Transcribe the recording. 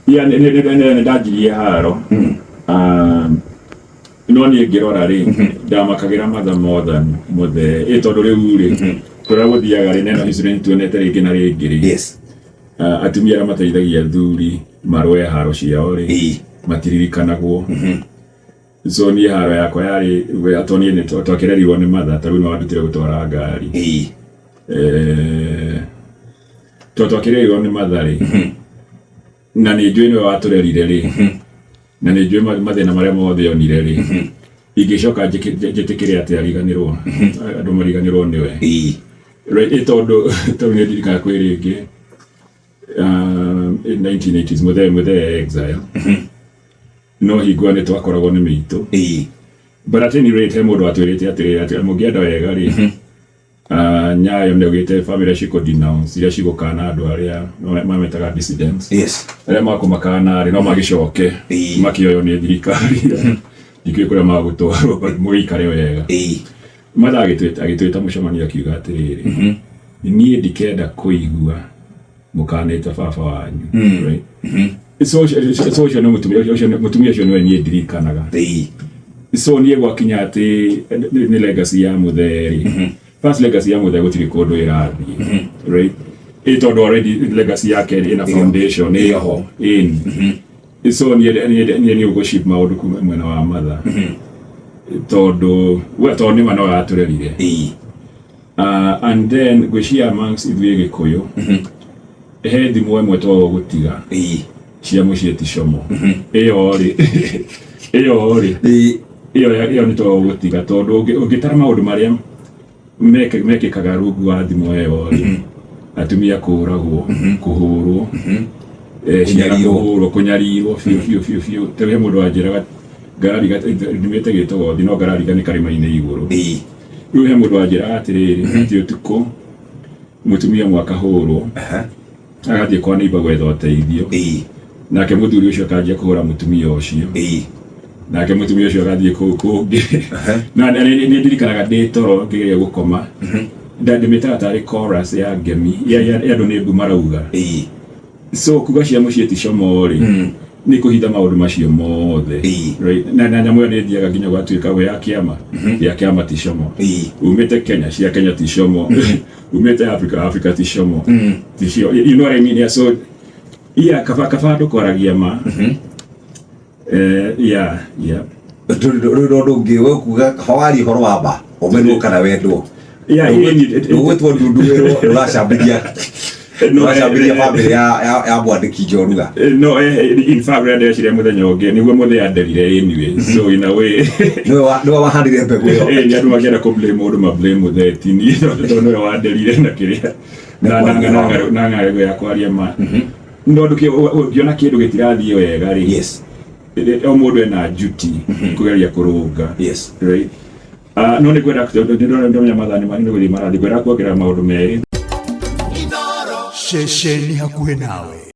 Yeah, nĩ ndanjirie haro. No niĩ ngĩrora rĩ, ndamakagĩra matha more than mũthee, ĩ tondũ rĩu rĩ, kũrĩa gũthiaga rĩ, neno history nĩ tuonete rĩngĩ na rĩngĩ rĩ, atumia arĩa mateithagia athuri marũe haro ciao rĩ, matiririkanagwo. So niĩ haro yakwa yarĩ tondũ niĩ nĩ twakĩrerirwo nĩ matha, ta rĩu nĩ wandutire gũtwara ngari. Tondũ twakĩrerirwo nĩ matha rĩ, na nĩ njũĩ nĩwe watũrerire rĩ, na nĩ njũĩ mathĩna marĩa mothe onire rĩ, ingĩcoka njĩtĩkĩre atĩ ariganĩrwo, andũ mariganĩrwo nĩwe? Right, ĩ tondũ nĩ ndirikanaga kwĩ rĩngĩ, in 1980s, mũthee exile, no hingo nĩ twakoragwo nĩ mĩitũ. But at any rate, he mũndũ watwĩrĩte atĩrĩrĩ, atĩ mũngĩenda wega rĩ, Nyayo nĩ augĩte bamĩrĩ cikũ denounce iria cigũkana andũ arĩa mametaga dissidents, arĩa makũmakana rĩ, no magĩcoke makĩoywo nĩ thirikari, ndikĩũĩ kũrĩa magũtwarwo, but mũgĩikare wega. Matha agĩtwĩta mũcemanio, akiuga atĩrĩrĩ, "Niĩ ndikenda kũigua mũkanĩte baba wanyu." Right? So ũcio nĩ mũtumia ũcio, mũtumia ũcio nĩwe niĩ ndirikanaga. So niĩ gwakinya atĩ nĩ legacy ya mũthee rĩ, first, legacy ya mũthee gũtirĩ kũndũ ĩrathiĩ, right? Ĩ tondũ already legacy yake ĩna foundation ĩho ĩni. So niĩ nĩ ũgũship maũndũ kuma mwena wa matha, tondũ we, tondũ nĩma no yatũrerire. And then ngwĩciria amongst ithuĩ Gĩkũyũ he thimũ ĩmwe twaga gũtiga, cia mũciĩ ti como. Ĩyo rĩ, ĩyo nĩ twaga gũtiga, tondũ ũngĩtara maũndũ marĩa mekĩkaga rungu wa thimũ ĩyo rĩ, atumia kũragwo, kũhũrwo, ciana Kũnyarirwo. Kũhũrwo, kũnyarirwo biũ biũ biũ biũ. Ta he mũndũ wanjĩraga, ngarariga ndumĩte Gĩtogothi, no ngarariga nĩ karĩma-inĩ igũrũ. Rĩu he mũndũ wanjĩraga atĩrĩrĩ, atĩ ũtukũ mũtumia ũmwe akahũrwo, agathiĩ kwa neighbor gwetha ũteithio, nake mũthuri ũcio akanjia kũhũra mũtumia ũcio, nake mũtumia ũcio agathiĩ kũu kũngĩ. Na nĩ ndirikanaga ndĩ toro ngĩgeria gũkoma, ndĩmĩtaga tarĩ chorus ya ngemi ya andũ nĩ mbu marauga. So kuga cia mũciĩ ti como rĩ, nĩ kũhitha maũndũ macio mothe. Right? Na nyamũ ĩyo nĩ ĩthiaga nginya gwatuĩka we ya kĩama, ya kĩama ti como, umĩte Kenya, cia Kenya ti como, umĩte Africa, Africa ti como, ti cio, you know what I mean? Yeah, so yeah, kaba andũ kwaragia ma. Yeah. Rĩu no ũndũ ũngĩ we kuga kaba waria ũhoro wa ma, ũmenwo kana wendwo. Yeah, Ndũgwĩtwo ndundu wĩrwo ndũracambithia No, ndũracambithia bamĩrĩ ya mwandĩki njorua. No, in fact, rĩrĩa ndeciria mũthenya ũngĩ nĩguo mũthee anderire anyway, so in a way Nĩwe wahandire mbegũ ĩyo. Nĩ andũ makĩenda kũ blame mũndũ, ma blame mũthee, ti niĩ, tondũ nĩwe wanderire na kĩrĩa na ng'aragu ya kwaria ma. No ũngĩona kĩndũ gĩtirathiĩ wega rĩ, o mũndũ ena duty kũgeria kũrũnga. Right? No nĩ ngwenda, ndamenya mathaa nĩ gũthiĩ marathiĩ, ngwenda kuongerera maũndũ merĩ. Ceceni hakuhĩ nawe.